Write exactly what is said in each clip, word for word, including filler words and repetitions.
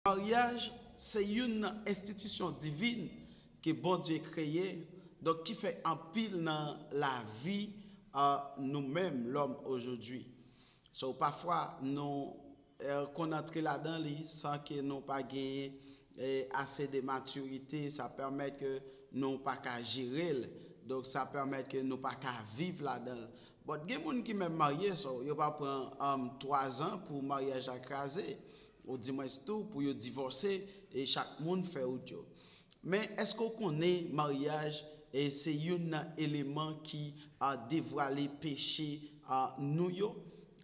Maryaj se youn nan enstitisyon divin ke Bondye kreye, donk ki fè anpil nan lavi a nou menm lòm ojodwi. So, pafwa, nou eh, konn antre ladan li san ke nou pa genyen eh, ase de matirite, sa pèmèt ke nou pa ka jere l. Donk, sa pèmèt ke nou pa ka viv ladan l. But gen moun ki menm marye, so, yo pa pran um, twa zan pou maryaj la kraze, ou dimwens tou pou yo divòse, e chak moun fè wout yo. Men èske w konnen maryaj eh, se youn nan eleman ki ah, devwale peche ah, nou yo?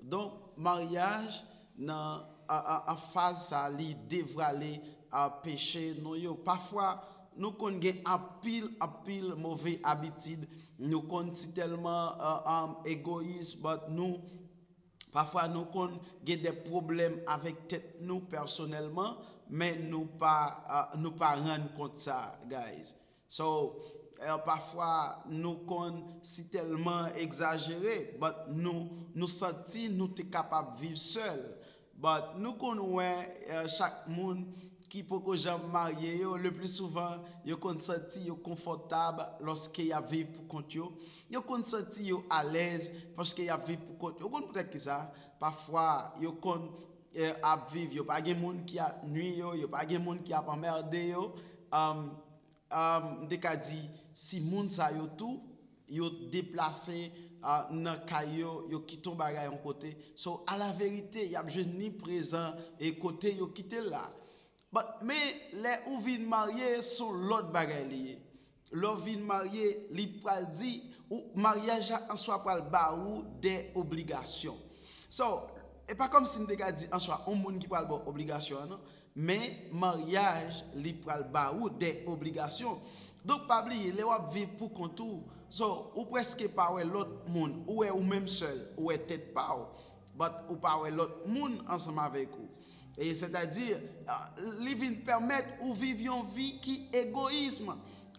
Donk, maryaj nan an faz sa li devwale peche nou yo. Pafwa, nou konn gen anpil anpil move abitid, nou konn si tèlman egoyis, but nou pafwa nou konn gen de pwoblèm avèk tèt nou pèsonèlman, men nou pa uh, nou pa rann kont sa, guys. So, uh, pafwa nou konn si tèlman egzajere, but nou nou santi nou te kapab viv sèl. But nou konn wè uh, chak moun ki poko janm marye yo, le pli souvan yo konn santi yo konfòtab lòske y ap viv pou kont yo. Yo konn santi yo alèz paske y ap viv pou kont yo. Ou konn poutèt ki sa? Pafwa yo konn eh, ap viv, yo pa gen moun ki ap nwi yo, yo pa gen moun ki ap anmède yo. Um, um, m te ka di si moun sa yo tou yo deplase uh, nan kay yo, yo kite yon bagay yon kote. So, alaverite, y ap jwenn li prezan e kote yo kite l la. But, men lè ou vin marye, se yon lòt bagay li ye. Lè w vin marye, li pral di ou maryaj la answa pral ba ou de obligasyon. So, e pa kòmsi m te ka di answa yon moun ki pral ba w obligasyon an non, men maryaj li pral ba ou de obligasyon. Donk pa bliye, lè w ap viv pou kont ou, so, ou prèske pa wè lòt moun, ou wè ou menm sèl, ou wè tèt pa w, but ou pa wè lòt moun ansanm avèk ou. E sètadi, li vin pèmèt ou viv yon vi ki egoyis.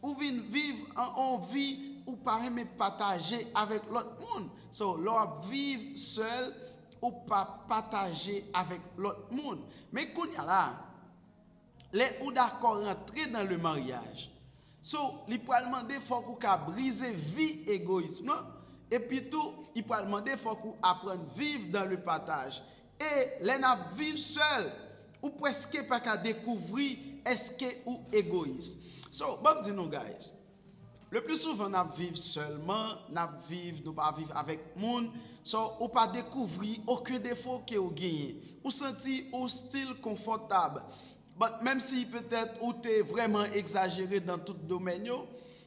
Ou vin viv an on vi ou pa renmen pataje avèk lòt moun. So, lè w ap viv sèl, ou pa pataje avèk lòt moun. Men kounye a la, lè ou dakò rantre nan le maryaj, so, li pral mande fòk ou ka brize vi egoyis lan, epi tou, li pral mande fòk ou aprann viv dan le pataj. E lè n ap viv sèl, ou prèske pa ka dekouvri èske ou egoyis. So, ban m di nou, guys, le pli souvan n ap viv sèlman, n ap viv, nou pa viv avèk moun. So, ou pa dekouvri okenn defo ke ou genyen. Ou santi ou still konfòtab. But menm si petèt ou te vrèman egzajere nan tout domèn yo,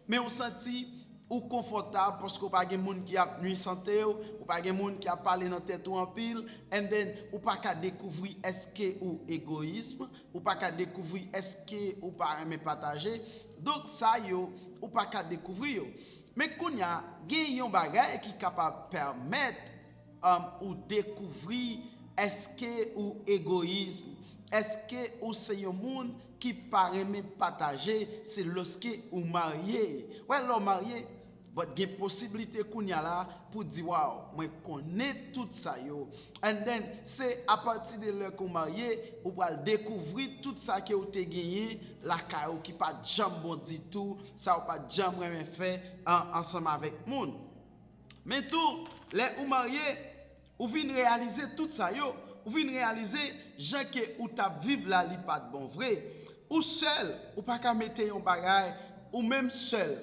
men ou santi ou konfòtab paske ou pa gen moun ki ap nwi sante w, ou pa gen moun ki ap pale nan tèt ou anpil, and then ou pa ka dekouvri èske ou egoyis, ou pa ka dekouvri èske ou pa renmen pataje. Donk sa yo, ou pa ka dekouvri yo. Men kounye a, gen yon bagay ki kapab pèmèt um, ou dekouvri èske ou egoyis, èske ou se yon moun ki pa renmen pataje, se lòske ou marye. Wè, lè w marye, but gen posiblite kounye a la pou di, waw, mwen konnen tout sa yo. And then, se apati de lè ke w marye, ou pral dekouvri tout sa ke w te genyen lakay ou ki pa t janm bon ditou, sa ou pa t janm renmen fè an, ansanm avèk moun. Men tou, lè ou marye, ou vin reyalize tout sa yo, ou vin reyalize jan ke ou t ap viv la li pa t bon vre. Ou sèl, ou pa ka mete yon bagay, ou menm sèl,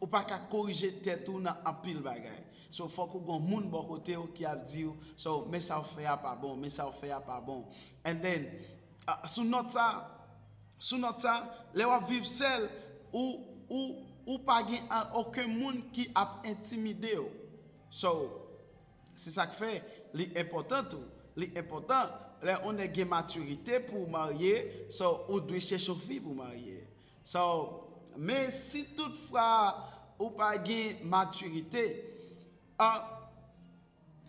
ou pa ka korije tèt ou nan anpil bagay. So, fòk ou gon moun bò kote w ki ap di w, so, men sa w fè a pa bon, men sa w fè a pa bon. And then, uh, sou nòt sa, sou nòt sa, lè w ap viv sèl, ou, ou, ou pa gen an, okenn moun ki ap entimide w. So, se sa k fè li enpòtan tou. Li enpòtan lè yon nèg gen matirite pou w marye, so, ou dwe chèche yon fi pou w marye. So, men si toutfwa ou pa gen matirite, a,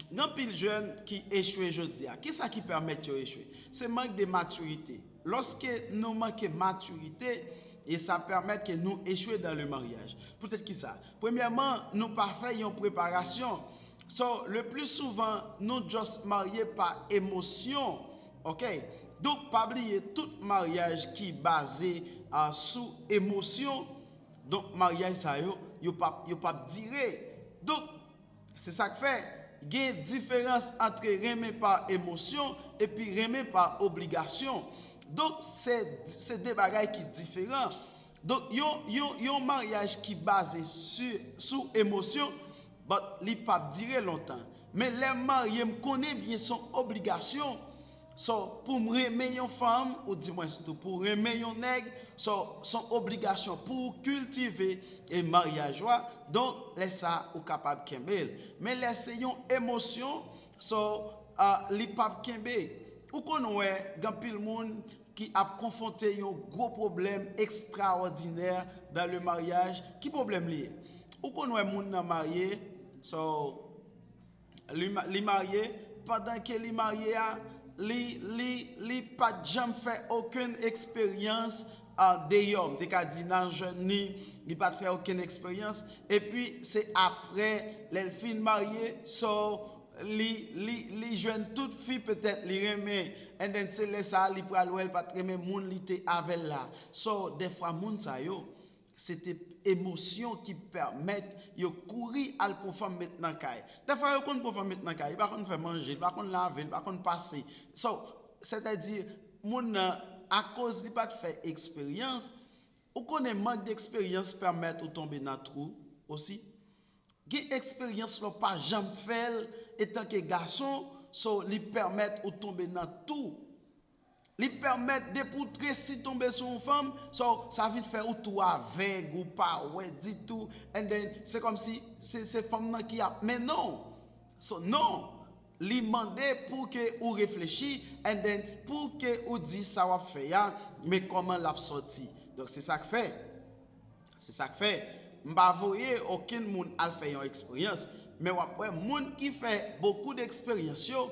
gen anpil jèn ki echwe jodi a. Kisa ki pèmèt yo echwe? Se mank de matirite. Lòske nou manke matirite, e sa pèmèt ke nou echwe dan le maryaj. Poutèt kisa? Premyèman, nou pa fè yon preparasyon. So, le pli souvan, nou just marye pa emosyon. Ok? Donk, pa bliye, tout maryaj ki baze a, sou emosyon, donk, maryaj sa yo, yo p ap, yo p ap dire. Donk, se sa k fè gen diferans ant renmen pa emosyon epi renmen pa obligasyon. Donk, se, se de bagay ki diferan. Donk, yon, yon, yon maryaj ki baze sou, sou emosyon, but li p ap dire lontan. Men lè m marye, m konnen byen se yon obligasyon. So, pou m renmen yon fanm, ou di mwen sitou pou w renmen yon nèg, so, se yon obligasyon pou w kiltive e maryaj ou a. Donk, lè sa, ou kapab kenbe l. Men lè se yon emosyon, so, a, li p ap kenbe. Ou konn wè, gen anpil moun ki ap konfwonte yon gwo pwoblèm ekstraòdinè dans le mariage. Ki pwoblèm li ye? Ou konn wè moun nan marye, so, li, ma- li marye, pandan ke li marye a, li, li, li pa t janm fè okenn eksperyans a, deyò, m te ka di nan jèn ni, li pa t fè okenn eksperyans. Epi, se apre, lè l fin marye, so, li, li, li jwenn tout fi petèt li renmen. And then, se lè sa a, li pral wè l pa t renmen moun li te avè l la. So, dèfwa, moun sa yo, se te emosyon ki pèmèt yo kouri al pran fanm met nan kay. Dèfwa, yo konn pran fanm met nan kay, li pa konn fè manje, li pa konn lave, li pa konn pase. So, sètadi, moun nan, akoz li pa t fè eksperyans, ou konnen mank de eksperyans pèmèt ou tonbe nan twou osi. Gen eksperyans lè w pa janm fè l etanke gason, so, li pèmèt ou tonbe nan twou. Li pèmèt depi w tresi tonbe sou yon fanm, so, sa vin fè ou tou avèg, ou pa wè ditou, and then, se kòmsi se, se fanm nan ki ap mennen w. So, non, li mande pou ke ou reflechi, and then, pou ke ou di sa w ap fè a, men kòman l ap sòti. Donk, se sa k fè. Se sa k fè, m pa voye okenn moun al fè yon eksperyans, men w ap wè moun ki fè bokou de eksperyans yo,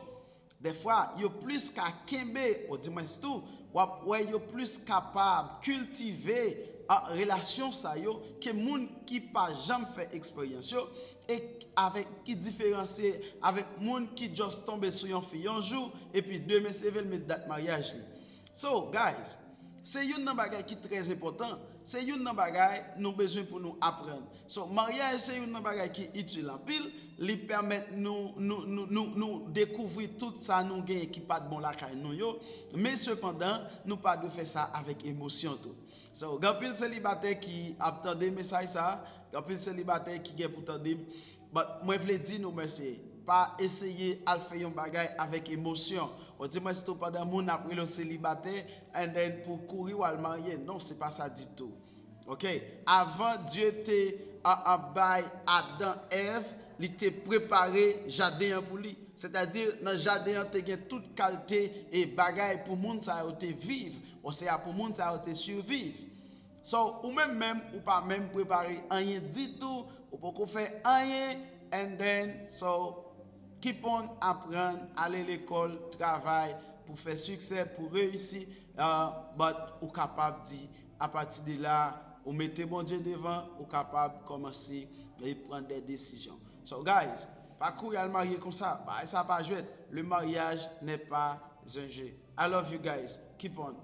dèfwa, yo plis ka kenbe, ou di mwens tou, w ap wè yo plis kapab kiltive a, relasyon sa yo ke moun ki pa janm fè eksperyans yo, e avèk, ki diferansye avèk moun ki just tonbe sou yon fi yon jou, epi demen se leve l met dat maryaj li. So, guys, se youn nan bagay ki trè enpòtan. Se youn nan bagay nou bezwen pou nou aprann. So, maryaj se youn nan bagay ki itil anpil. Li pèmèt nou, nou, nou, nou, nou dekouvri tout sa nou genyen ki pa t bon lakay nou yo. Men sepandan, nou pa dwe fè sa avèk emosyon tou. So, gen anpil selibatè ki ap tande mesaj sa a. Gen anpil selibatè ki gen pou tande m. But mwen vle di nou mèsi. Pa eseye al fè yon bagay avèk emosyon. Ou di mwen sitou pandan moun ap rele w selibatè, and then pou kouri w al marye. Non, se pa sa ditou. Ok? Avan Dye te a, a bay Adan Èv, li te prepare jaden an pou li. Sètadi, nan jaden an te gen tout kalte e bagay pou moun sa yo te viv. Osea pou moun sa yo te siviv. So, ou menm menm, ou pa menm prepare anyen ditou, ou poko fè anyen, and then, so, keep on aprann, ale lekòl, travay, pou fè siksè, pou reyisi, uh, but ou kapab di, apati de la, ou mete Bondye devan, ou kapab kòmanse e pran de desizyon. So, guys, pa kouri al marye konsa, bagay sa pa jwèt, le mariage n'est pas un jeu. I love you guys, keep on.